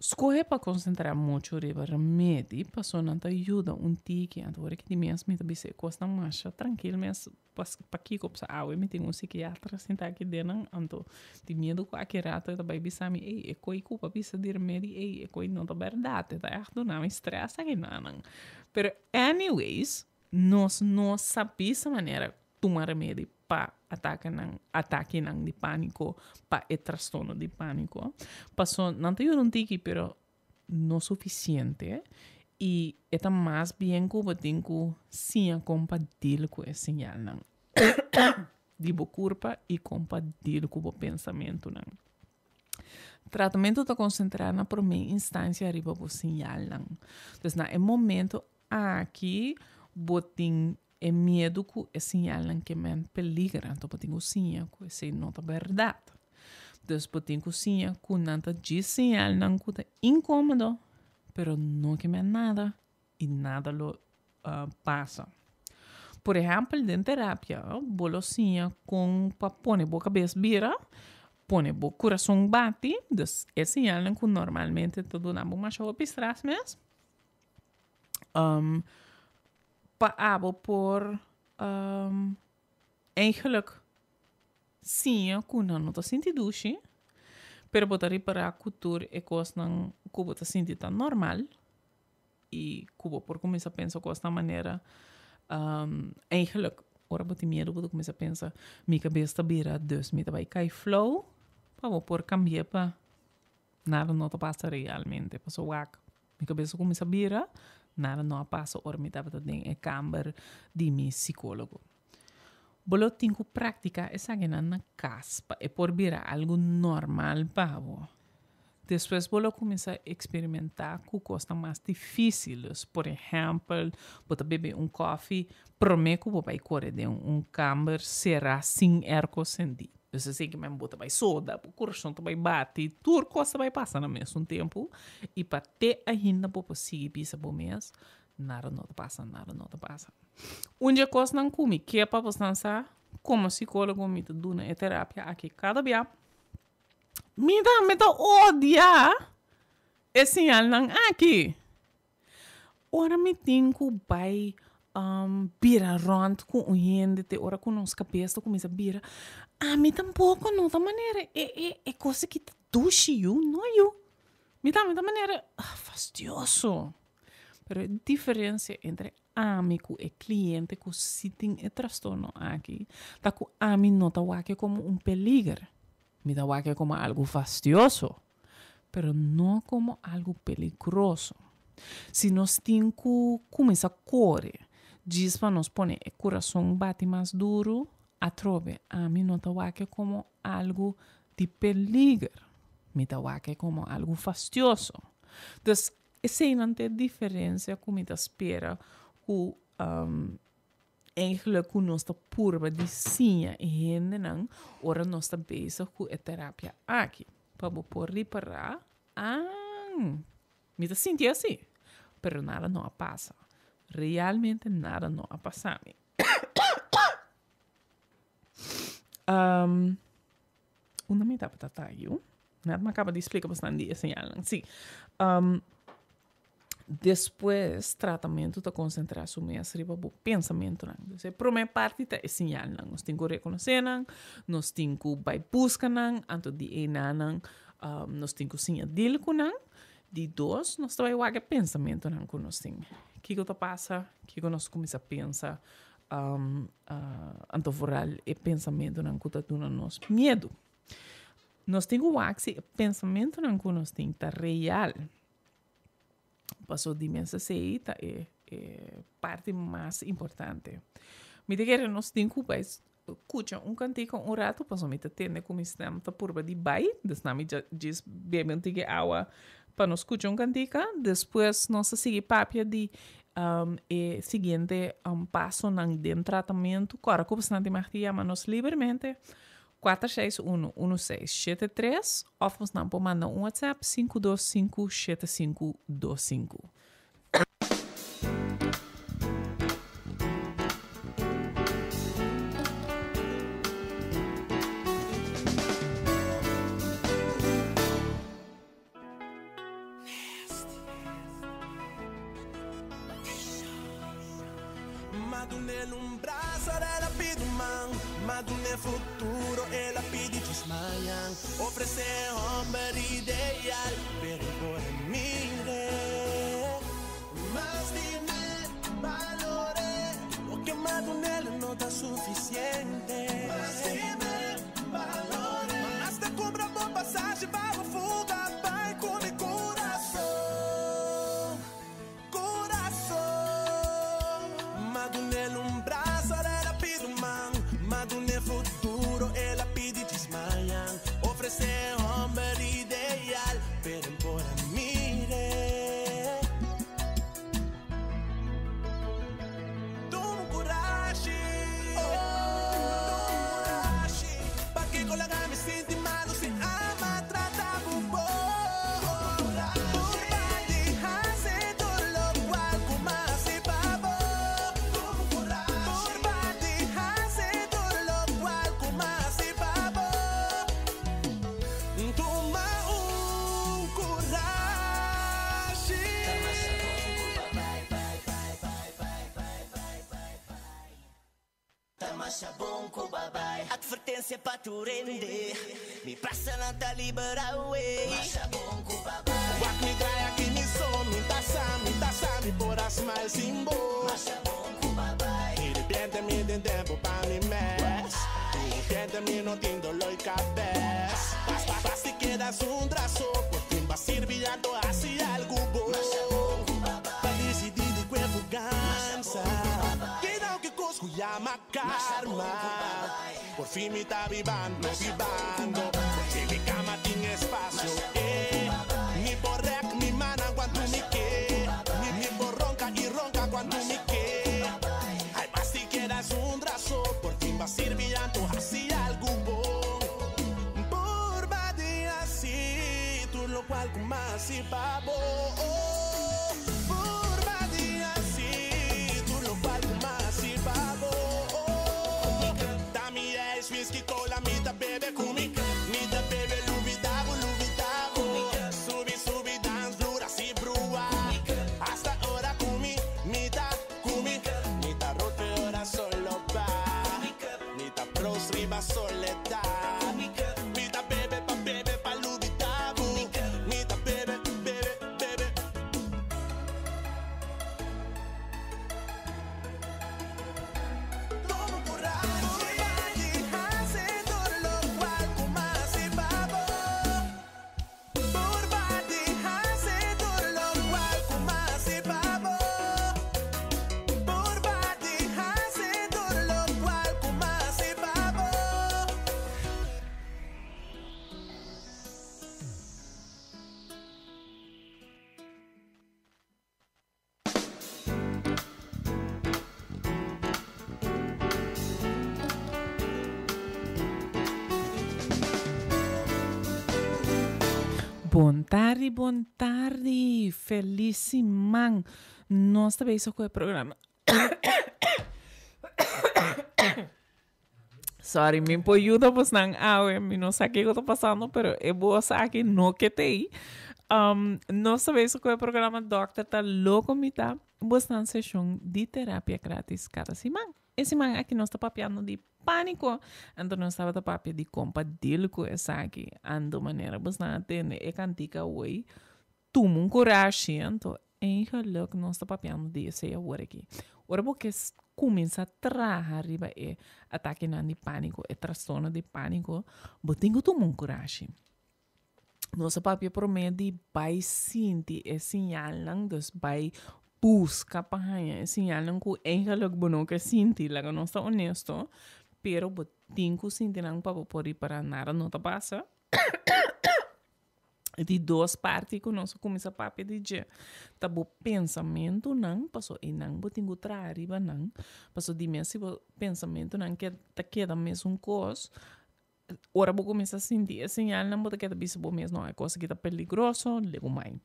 Skohe pa konsentrá muchu riba remedi pasobra nan ta yuda un tiki. Anto ora ki di mes mi ta bisa e kosnan masha trankil mes pakiko pasobra awe mi tin un sikiatra sinta aki den nan anto tin miedu ku aki rato e ta bai bisa mi ey e koi ku bo a bisa di remedi ey e koi no ta bèrdat e ta ègt duna mi strès aki nan. Pero anyways nos no sa bisa manera tuma remedi pa atakenan, atakenan di pániko, pa e trastorno di pániko. Paso nan ta yuda un tiki, pero no sufisiente. I e ta mas bien ku bo tin ku siña kon pa deal ku e señalnan di bo kurpa i kon pa deal ku bo pensamentunan. Tratamentu ta konsentrá na promé instansia riba bo señalnan. Dus na e momento aki bo tin E miedu ku e siñalnan ke men peliger, anto bo tin ku siña ku esei no ta bèrdat. Dus bo tin ku siña ku nan ta djis siñalnan ku ta inkómodo, pero no ke men nada i nada lo pasa. Por ehèmpel, den terapia bo lo siña kon pa pone bo kabes bira, pone bo kurason bati, dus e siñalnan ku normalmente ta duna bo masha hopi strès mes. Pa abo por eigenlijk siña ku nan no ta sinti dushi, Pero bo ta ripará ku tur e kosnan ku bo ta sinti ta normal i ku bo por kuminsá pensa kosnan manera eigenlijk ora bo tin miedu bo ta kuminsá pensa mi kabes ta bira dus mi ta bai kai flou pa bo por kambi'é pa nada no ta pasa realmente pasobra wak mi kabes a kuminsá bira nada no a pasa ora mi tabata den e kamber di mi sikólogo. Bo lo tin ku praktiká esakinan na kas pa e por bira algu normal pa bo. Despues bo lo kuminsá eksperimentá ku kosnan mas difísil. Dus, por ehèmpel, bo ta bebe un kòfi promé ku bo bai kore den un kamber será sin èrko sendí. Dus esei ke men bo ta bai soda, bo kurason ta bai bati, tur kos ta bai pasa na mesun tempu i pa te ainda bo por sigui bisa bo mes, nada no ta pasa, nada no ta pasa. Un dje kosnan ku mi ke pa bosnan sa, komo sikólogo mi ta duna e terapia aki kada bia. Mi tambe ta odia e siñalnan aki. Ora mi tin ku bai bira rònt ku un hende te ora ku nos kabes ta kuminsá bira, ami tampoko no ta manera e e e kos aki ta dushi yu, no yu. Mi tambe ta manera fastioso. Pero e diferensia entre ami ku e kliente ku si tin e trastorno aki ta ku ami no ta wak e komo un peliger. Mi ta wak e komo algu fastioso, pero no komo algu peligroso. Si nos tin ku kuminsá kore djis pa nos pone e kurason bati mas duru, atrobe ami no ta wak e komo algu di peliger. Mi ta wak e komo algu fastioso. Dus eseinan ta e diferensia ku mi ta spera ku Eigenlijk ku nos ta purba di siña e hendenan ora nos ta bezig ku e terapia aki. Pa bo por ripará, ah, mi ta sinti así, pero nada no a pasa. Realmente nada no a pasa mi. Unda mi tabata ta yu? Net mi a kaba di splika bosnan di e señalnan. Sí. Despues tratamentu ta konsentrá su mes riba bo pensamentunan. Dus e promé parti ta e siñalnan. Nos tin ku rekonosé nan, nos tin ku bai buska nan, anto di einanan nos tin ku siña dil ku nan. Di dos, nos ta bai wak e pensamentunan ku nos tin. Kiko ta pasa? Kiko nos kuminsá pensa? Anto vooral e pensamentunan ku ta duna nos miedu. Nos tin ku wak si e pensamentunan ku nos tin ta real. Paso di mes esei ta e e parti mas importante. Mi ta kere nos tin ku bai kucha un kantika un ratu paso mi ta tende ku mi stem ta purba di bai. Dus na mi djis bebe un tiki awa pa nos kucha un kantika. Despues nos ta sigui papia di e siguiente pasonan den tratamentu. Kòrda ku boso nan tin mag di yama nos libermente. Kuater seis unu unu seis shete tres òf nos nan por manda un WhatsApp sinku dos sinku shete sinku dos sinku. Masha bon ku babai. Advertensia pa tur hende. Mi prasanan ta liberá wey. Masha bon ku babai. Wak mi draai aki mi so, mi ta sa, mi ta sa, mi por a smile sin bo. Masha bon ku babai. Di repente mi tin tempo pa mi mes. Di repente mi no tin dolor cabes. Pas, pas, pas si keda zundra so, por fin ba sirbi anto hasi algu bo. Masha bon ku babai. Pa disidí di kue fugansa. Keda ke kos ku yama karma. Por fin mi ta bibando, bibando. Por fin mi kama tin espasio, eh. Mi por rek mi mannan kuantu mi ke. Mi, mi por ronka i ronka kuantu mi ke. Ai, mas si keda zundra so, por fin ba sirbi anto hasi algu bon. Por ba di hasi tur lokual ku m'a hasi pa bo. Por ba di hasi tur lokual ku m'a hasi pa bo. Ta mi ijs, whisky, cola, mi ta bebe ku mi. Mi ta bebe lubidá bo, lubidá bo. Subi, subi, dance floor, así brua. Hasta ora ku mi, mi ta ku mi. Mi ta rope ora solo ba. Mi ta pros riba soledad. Mi ta bebe pa bebe pa lubidá bo. Mi ta bebe, bebe, bebe. Tomo coraje y hace todo lo cual ku m'a hasi pa bo. Por bati hace todo lo cual ku m'a hasi pa bo. Por bati hace todo lo cual ku m'a hasi pa bo. Bon tardi, bon tardi. Feliz siman. Nos ta bezig cu e programa. Sorry, mi por yuda bosnan awe. Mi no sa kiko ta pasando, pero e bos aki no ke tei. Um, nos ta bezig cu e programa Dokter ta Loco Mi ta bosnan seshon di terapia gratis kada siman. E siman aki nos ta papiando di pániko. Anto nos tabata papia di kon pa deal ku esaki. Anto manera bosnan a tende e kantika awoi, tuma un kurashi. Anto eigenlijk nos ta papiando di esei awor aki. Ora bo ke kuminsá traha riba e atakenan di pániko, e trastorno di pániko, bo tin ku tuma un kurashi. Nos a papia promé di bai sinti e siñalnan, dus bai buska pa haña e siñalnan ku eigenlijk bo no ke sinti, laga nos ta honesto, pero bo tin ku sinti nan pa bo por ripará nada no ta pasa. E di dos parti ku nos a kuminsá papia di dje ta bo pensamentunan, pasobra einan bo tin ku traha riba nan, pasobra di mes si bo pensamentunan ke ta keda mesun kos, Ora bo kuminsá sinti e señalnan bo ta keda bisa bo mes, no, e kos aki ta peligroso, legu mai.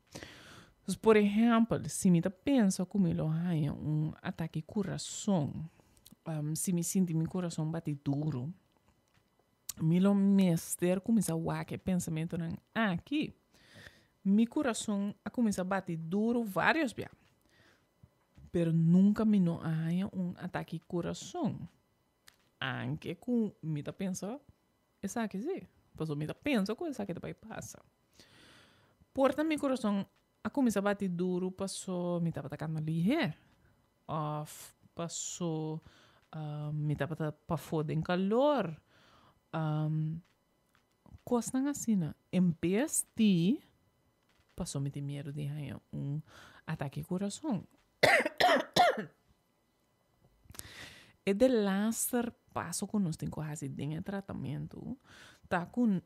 Dus por ehèmpel, si mi ta pensa ku mi lo haña un atake kurason, si mi sinti mi kurason bati duru, mi lo mester kuminsá wak e pensamentunan aki. Mi kurason a kuminsá bati duru vários bia, pero nunka mi no a haña un atake kurason. Anke ku mi ta pensa esaki si, pasobra mi ta pensa ku esaki ta bai pasa. Por ta mi kurason a kuminsá bati duru paso mi tabata kanta lihé òf paso mi tabata pafó den kalor, kosnan asina. En bes di paso mi tin miedu di haña un atake kurason. E delaster paso ku nos tin ku hasi den e tratamentu ta ku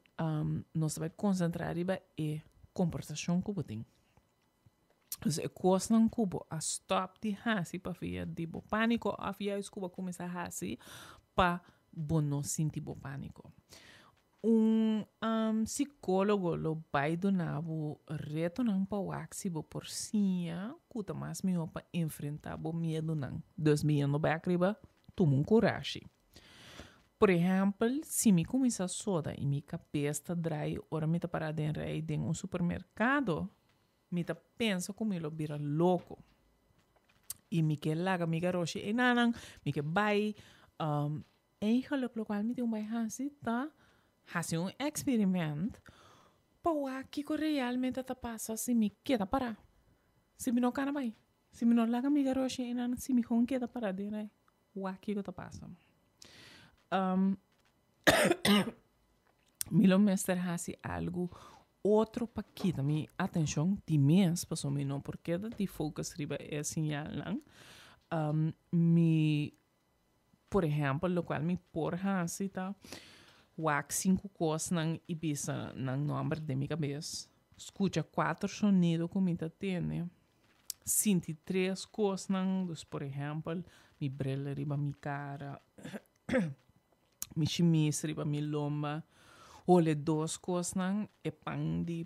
nos ta bai konsentrá riba e komportashon ku bo tin. Dus e kosnan ku bo a stòp di hasi pafia di bo pániko òf juist ku bo a kuminsá hasi pa bo no sinti bo pániko. Un psicólogo lo bai duna bo retonan pa wak si bo por siña cu ta mas mihó pa enfrentá bo miedunan. Dus biniendo bek riba, tuma un curashi. Por ehèmpel, si mi cuminsá soda i mi cabes ta drai ora mi ta pará den rei den un supermercado, mi ta pensa cu mi lo bira loco. I mi ke laga mi garoshi einanan, mi ke bai. Eigenlijk lokual mi tin un bai hasi ta hasi un eksperiment pa wak kiko realmente ta pasa si mi keda pará, si mi no kana bai, si mi no laga mi garoshi einan, si mi gewoon keda pará den rei, wak kiko ta pasa. Mi lo mester hasi algu otro pa kita mi atenshon di mes, pasobra mi no por keda di focus riba e siñalnan. Mi Por ehèmpel, lokual mi por hasi ta wak sinku kosnan i bisa nan nòmber den mi kabes, skucha kuater sonido ku mi ta tene, sinti tres kosnan, dus por ehèmpel, mi bril riba mi kara, mi shimis riba mi lomba, hole dos kosnan, e pan di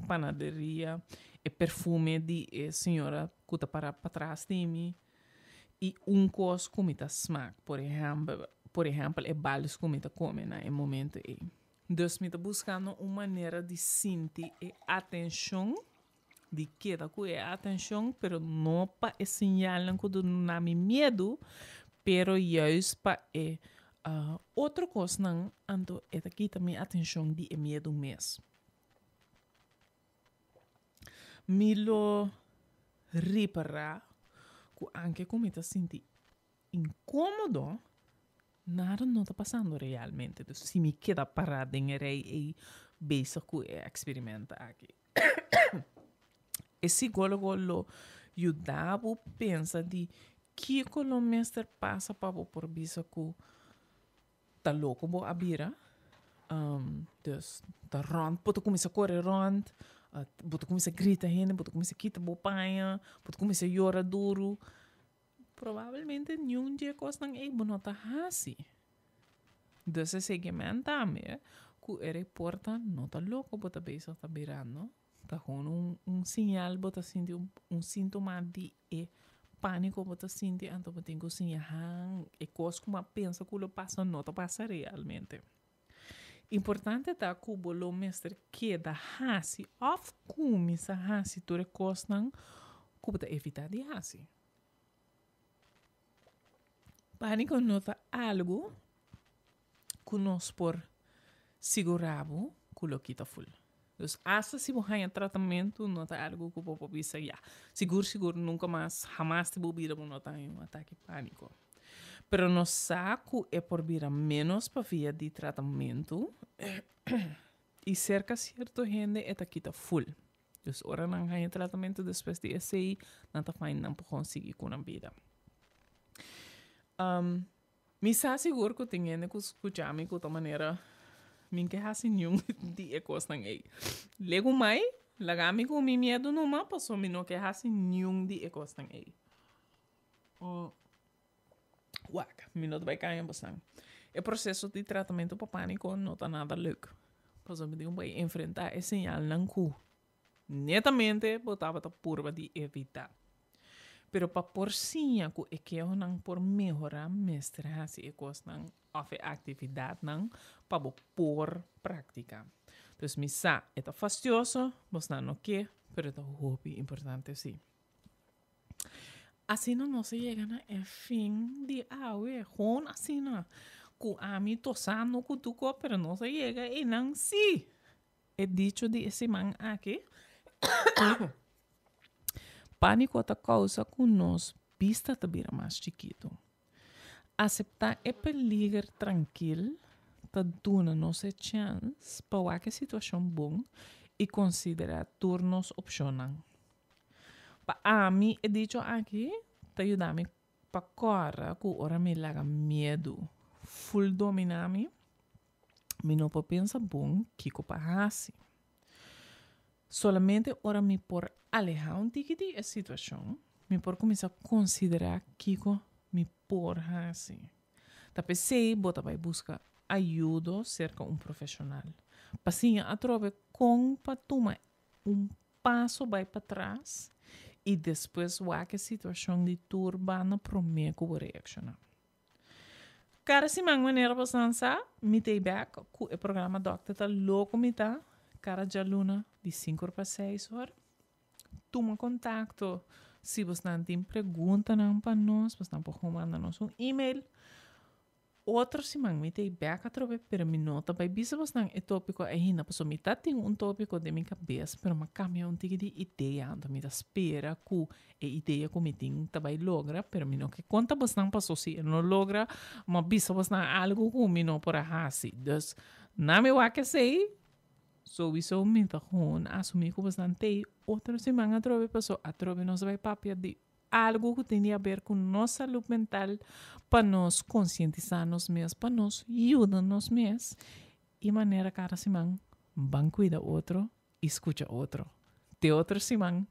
panaderia, e perfume di e señora ku ta para patras di mi. I un kos ku mi ta smak, por ehèmpel, por ehèmpel e bals ku mi ta kome na e momento ei. Dus mi ta buskando un manera di sinti e atenshon, di keda ku e atenshon, pero no pa e siñalnan ku ta duna mi miedu, pero juist pa e otro kosnan, anto e ta kita mi atenshon di e miedu mes. Mi lo ripará ku anke ku mi ta sinti inkómodo, nada no ta pasando realmente. Dus si mi keda pará den e rei ei bezig ku e eksperimento aki. E sikólogo lo yuda bo pensa di kiko lo mester pasa pa bo por bisa ku Ta loko bo a bira. Dus ta rònt, bo ta kuminsá kore rònt, bo ta kuminsá grita hende, bo ta kuminsá kita bo paña, bo ta kuminsá yora duru. Probablemente niun di e kosnan ei bo no ta hasi. Dus esei ke men tambe ku e reporta no ta loko bo ta bezig ta birando. Ta gewoon un un siñal bo ta sinti un un síntoma di e pániko bo ta sinti anto bo tin ku siña han e kos ku bo a pensa ku lo pasa no ta pasa realmente. Importante ta ku bo lo mester keda hasi òf kuminsá hasi tur e kosnan ku bo ta evitá di hasi. Pániko no ta algu ku nos por sigurá bo ku lo kita ful. Dus asta si bo haña tratamentu no ta algu ku bo por bisa ya, sigur sigur nunka mas hamas di bo bida bo no ta haña un atake pániko. Pero nos sa ku e por bira ménos pa via di tratamentu i serka sierto hende e ta kita ful. Dus ora nan haña tratamentu despues di esei nan ta find nan por konsigui ku nan bida. Mi sa sigur ku tin hende ku skucha mi ku ta manera mi ke hasi niun di e kosnan ei. Legu mai, laga mi ku mi miedu numa pasobra mi no ke hasi niun di e kosnan ei. Wak, mi no ta bai kaña bosnan. E proseso di tratamentu pa pániko no ta nada leuk. Pasobra mi tin ku bai enfrentá e señalnan ku Netamente bo tabata purba di evitá. Pero pa por siña ku e kehonan por mehorá mester hasi e kosnan òf e aktividatnan pa bo por praktiká. Dus mi sa e ta fastioso, bosnan no ke, pero e ta hopi importante sí. Asina nos a yega na e fin di awe. Gewoon asina. Ku ami tosando ku tu kop, pero nos a yega einan sí. E dicho di e siman aki, Pániko ta kousa ku nos bista ta bira mas chikitu. Aseptá e peliger trankil ta duna nos e chèns pa wak e situashon bon i konsiderá tur nos opshonnan. Pa ami e dicho aki ta yuda mi pa kòrda ku ora mi laga miedu ful dominá mi, Mi no por pensa bon kiko pa hasi. Solamente ora mi por alehá un tiki di e situashon, mi por kuminsá konsiderá kiko mi por hasi. Ta p'esei bo ta bai buska ayudo serka un profeshonal pa siña atrobe kon pa tuma un paso bai patras i despues wak e situashon di tur banda promé ku bo reakshoná. Kada siman manera boso sa, mi ta bek ku e programa Dòkter ta Loko mi ta kada djaluna di sinku or pa seis or. Tuma kontakto si bosnan tin preguntanan pa nos, bosnan por manda nos un email. Otro siman mi ta bek atrobe, pero mi no ta bai bisa bosnan e tópiko ainda, pasobra mi ta tin un tópiko den mi kabes, pero m'a kambia un tiki di idea, anto mi ta spera ku e idea ku mi tin ta bai logra, pero mi no ke konta bosnan paso si e no logra, m'a bisa bosnan algu ku mi no por a hasi. Dus, na mi wak esei, souwiso mi ta gewoon asumí ku bosnan t'ei otro siman atrobe, paso atrobe nos ta bai papia di Algu ku tin di haber ku nos salud mental pa nos konsientisá nos mes, pa nos yuda nos mes i manera kada siman ban kuida otro i skucha otro. Te otro siman.